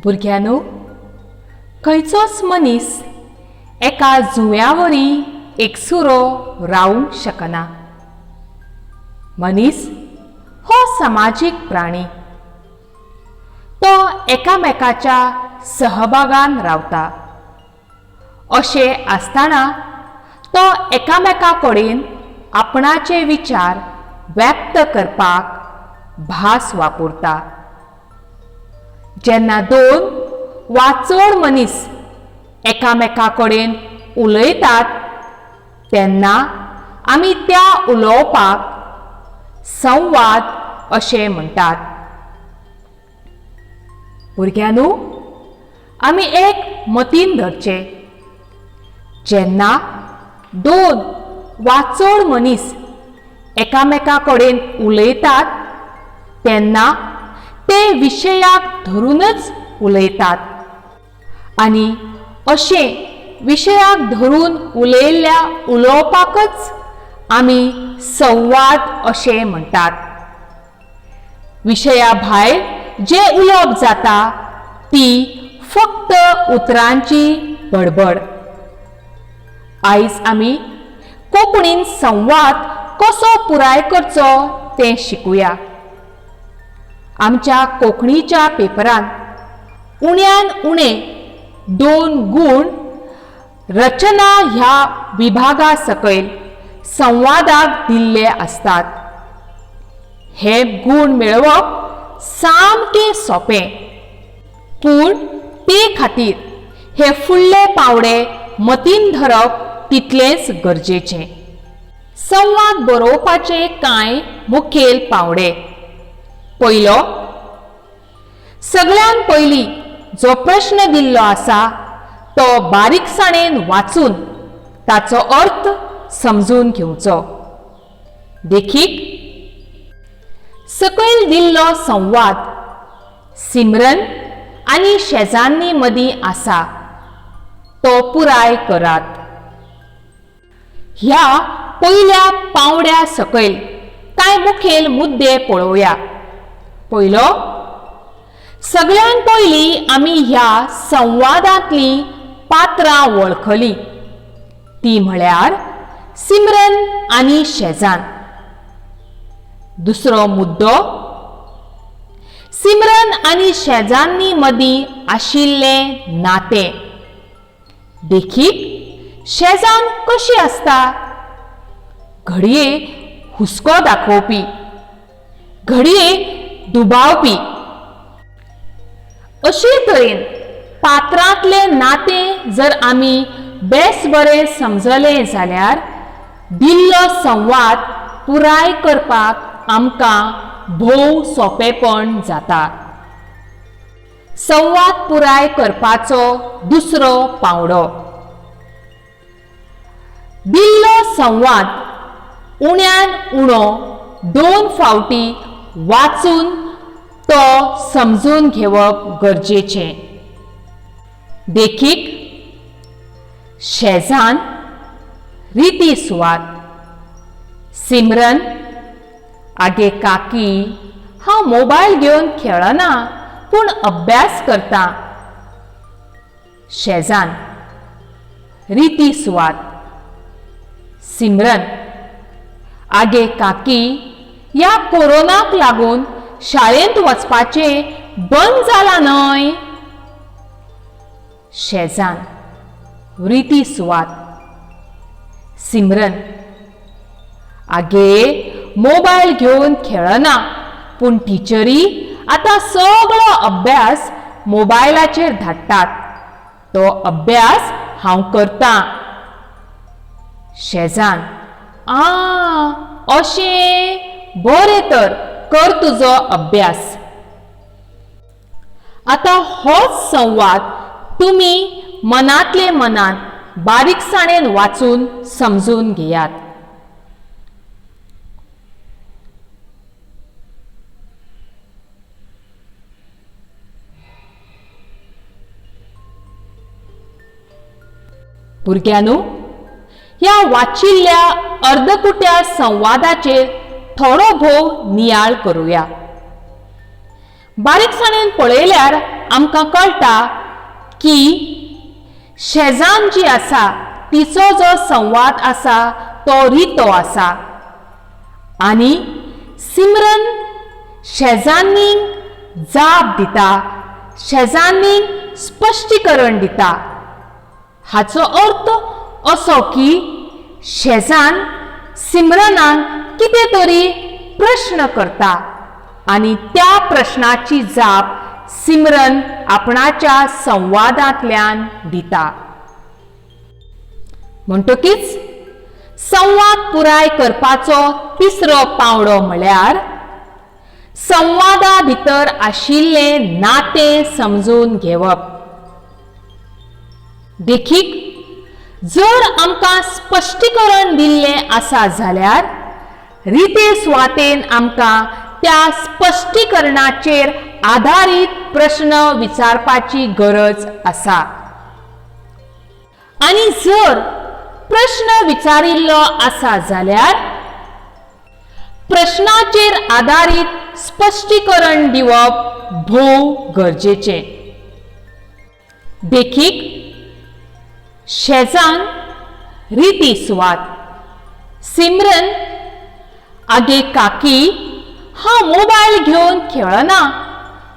भुरग्यांनो, खंयचोच मनीस एका जुंव्यावरी एकसुरो रावंक शकना. मनीस हो समाजीक प्राणी. तो एकामेकाच्या सहभागान रावता. अशें आसतना तो एकामेका कडेन आपणाचे विचार व्यक्त करपाक भास वापरता. जेन्ना दोन वा चड मनीस एकामेका कडेन उलयतात तेन्ना आमी त्या उलोवपाक संवाद अशें म्हणटात. भुरग्यांनो, आमी एक मतीन धरचें, जेन्ना दोन वा चड मनीस एकामेका कडेन उलयतात तेन्ना ते विशयाक धरूनच उलयतात आनी अशें विशयाक धरून उलयल्ल्या उलोवपाकच आमी संवाद अशें म्हणटात. विशया भायर जें उलोवप जाता ती फक्त उतरांची बडबड. आयज आमी कोंकणीन संवाद कसो पुराय करचो तें शिकुया. आमच्या कोंकणीच्या पेपरांत उण्यान उणे 2 गूण रचना ह्या विभागा सकयल संवादाक दिल्ले आसतात. हे गूण मेळोवप सामकें सोंपें, पूण ते खातीर हे फुडले पावडे मतीन धरप तितलेंच गरजेचें. संवाद बरोवपाचे कांय मुखेल पावडे. पयलो, सगळ्यान पयलीं जो प्रश्न दिल्लो आसा तो बारीकसाणेन वाचून ताचो अर्थ समजून घेवचो. देखीक, सकयल दिल्लो संवाद सिमरन आनी शेजान्नी मदीं आसा, तो पुराय करात. ह्या पयल्या पावंड्या सकयल कांय मुखेल मुद्दे पळोवया. पयलो, सगळ्यान पयलीं आमी ह्या संवादांतलीं पात्रां वळखलीं, ती म्हळ्यार सिमरन आनी शेजान. दुसरो मुद्दो, सिमरन आनी शेजान्नी मदीं आशिल्लें नातें. देखीक, शेजान कशी आसता? घडये हुस्को दाखोवपी, घडये दुबावपी. अशे तरेन पात्रांतलें नातें जर आमी बेस बरें समजलें जाल्यार दिल्लो संवाद पुराय करपाक आमकां भोव सोंपेपण जाता. संवाद पुराय करपाचो दुसरो पावंडो, दिल्लो संवाद उण्यान उणो 2 फावटी वाचून तो समजून घेवप गरजेचें. देखीक, शेजान रिती सुवात. सिमरन, आगे काकी, हांव मोबायल घेवन खेळना पूण अभ्यास करता. शेजान रिती सुवात. सिमरन, आगे काकी, ह्या कोरोनाक लागून शाळेंत वचपाचें बंद जालां न्हय? शेजान रिती सुवात. सिमरन, आगे मोबायल घेवन खेळना पूण टिचरी आतां सगळो अभ्यास मोबायलाचेर धाडटात, तो अभ्यास हांव करतां. शेजान, आ अशें, बरें तर कर तुजो अभ्यास. आतां होच संवाद तुमी मनांतले मनान बारीकसाणेन वाचून समजून घेयात. भुरग्यांनो, ह्या वाचिल्ल्या अर्दकुट्या संवादाचेर थोडो भोव नियाळ करूया. बारीकसाणेन पळयल्यार आमकां कळटा की शेजान्न जी आसा तिचो जो संवाद आसा तो रितो आसा आनी सिमरन शेजान्नीक जाप दिता, शेजान्नीक स्पश्टीकरण दिता. हाचो अर्थ असो की शेजान्न सिमरनाक कितें तरी प्रश्न करता आनी त्या प्रश्नाची जाप सिमरन आपणाच्या संवादांतल्यान दिता. म्हणटकीच संवाद पुराय करपाचो तिसरो पांवडो म्हळ्यार संवादा भितर आशिल्लें नातें समजून घेवप. देखीक, जर आमकां स्पश्टीकरण दिल्लें आसा जाल्यार रिते सुवातेन आमकां त्या स्पश्टीकरणाचेर आदारीत प्रश्न विचारपाची गरज आसा. आनी जर प्रश्न विचारिल्लो आसा जाल्यार प्रश्नाचेर आदारीत स्पश्टीकरण दिवप भोव गरजेचें. देखीक, शेजान रिती सुवात. सिमरन, आगे काकी, हांव मोबायल घेवन खेळना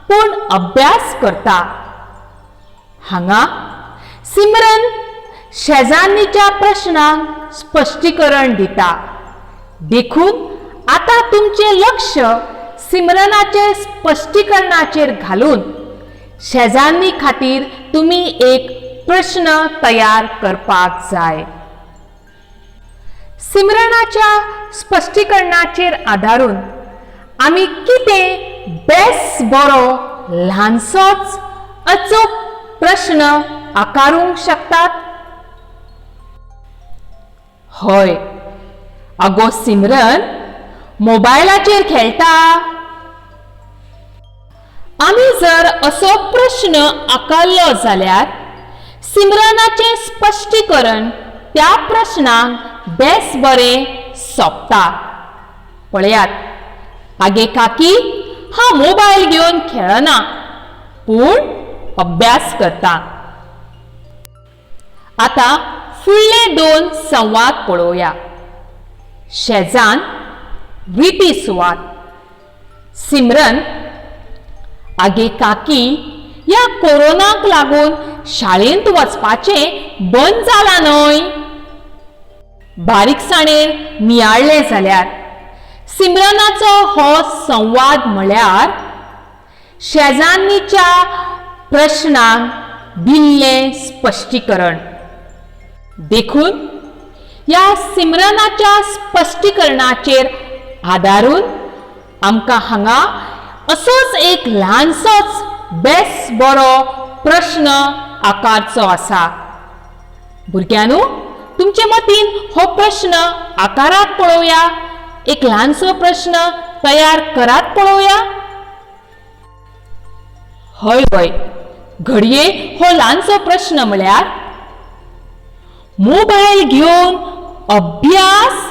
पूण अभ्यास करता. हांगा सिमरन शेजान्नीच्या प्रश्नांक स्पश्टीकरण दिता. देखून आतां तुमचें लक्ष सिमरनाचे स्पश्टीकरणाचेर घालून शेजान्नी खातीर तुमी एक प्रश्न तयार करपाक जाय. सिमरनाच्या स्पश्टीकरणाचेर आदारून आमी कितें बेस बरो ल्हानसोच अचूक प्रश्न आकारूंक शकतात? हय, अगो सिमरन, मोबायलाचेर खेळटा? आमी जर असो प्रश्न आकारलो जाल्यार सिमरनाचें स्पश्टीकरण त्या प्रश्नाक बेस बरें सोंपता. पळयात, आगे काकी, हांव मोबायल घेवन खेळना पूण अभ्यास करता. आतां फुडले दोन संवाद पळोवया. शेजान रिती सुवात. सिमरन, आगे काकी, ह्या कोरोनाक लागून शाळेंत वचपाचें बंद जालां न्हय? बारीकसाणेन नियाळ्ळें जाल्यार सिमरनाचो हो संवाद म्हळ्यार शेजान्नीच्या प्रश्नाक दिल्लें स्पश्टीकरण. देखून ह्या सिमरनाच्या स्पश्टीकरणाचेर आदारून आमकां हांगा असोच एक ल्हानसोच बेस बरो प्रश्न आकारचो आसा. भुरग्यांनो, तुमचे मतीन हो प्रश्न आकारात पळोवया, एक ल्हानसो प्रश्न तयार करात पळोवया. हय हय, घडये हो ल्हानसो प्रश्न म्हळ्यार मोबायल घेवन अभ्यास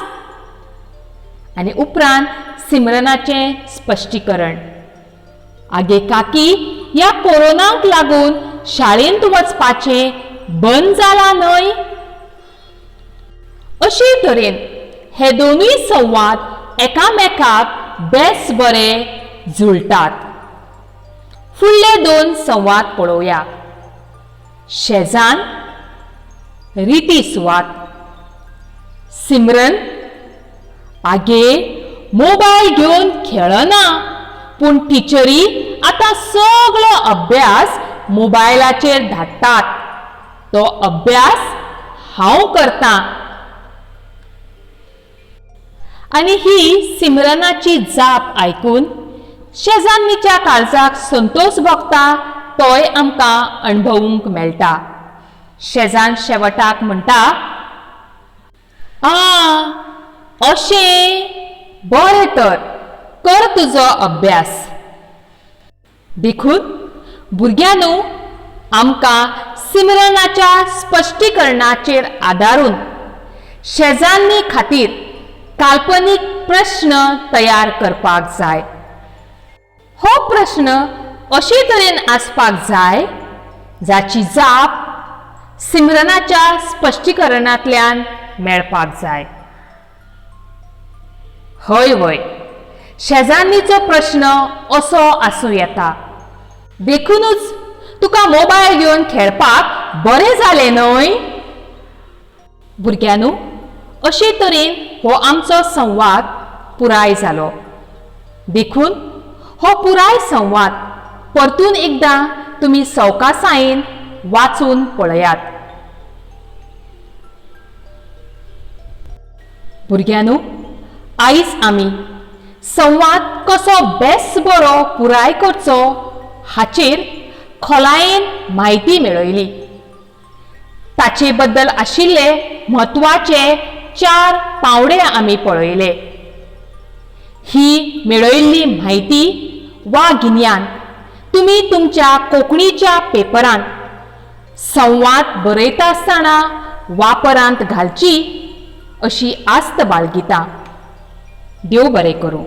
आनी उपरांत सिमरनाचें स्पश्टीकरण, आगे काकी, ह्या कोरोनाक लागून शाळेंत वचपाचें बंद जालां न्हय? अशे तरेन हे दोनूय संवाद एकामेकाक बेस बरे जुळटात. फुडले दोन संवाद पळोवया. शेजान रिती सुवात. सिमरन, आगे, मोबायल घेवन खेळना पूण टिचरी आतां सगळो अभ्यास मोबायलाचेर धाडटात, तो अभ्यास हांव करतां. आनी ही सिमरनाची जाप आयकून शेजान्नीच्या काळजाक संतोश भोगता तोय आमकां अणभवूंक मेळटा. शेजान शेवटाक म्हणटा, आ अशें, बरें तर कर तुजो अभ्यास. देखून भुरग्यांनो, आमकां सिमरनाच्या स्पश्टीकरणाचेर आदारून शेजान्नी खातीर काल्पनीक प्रश्न तयार करपाक जाय. हो प्रश्न अशे तरेन आसपाक जाय जाची जाप सिमरनाच्या स्पश्टीकरणांतल्यान मेळपाक जाय. हय वय, शेजान्नीचो प्रश्न असो आसूं येता, देखुनूच तुका मोबायल घेवन खेळपाक बरें जालें न्हय? भुरग्यांनो, अशे तरेन हो आमचो संवाद पुराय जालो. देखून हो पुराय संवाद परतून एकदां तुमी सवकासायेन वाचून पळयात. भुरग्यांनो, आयज आमी संवाद कसो बेस बरो पुराय करचो हाचेर खोलायेन म्हायती मेळयली. ताचे बद्दल आशिल्ले म्हत्वाचे चार पांवडे आमी पळयले. ही मेळयल्ली म्हायती वा गिन्यान तुमी तुमच्या कोंकणीच्या पेपरांत संवाद बरयता आसतना वापरांत घालची अशी आस्त बाळगिता. देव बरें करूं.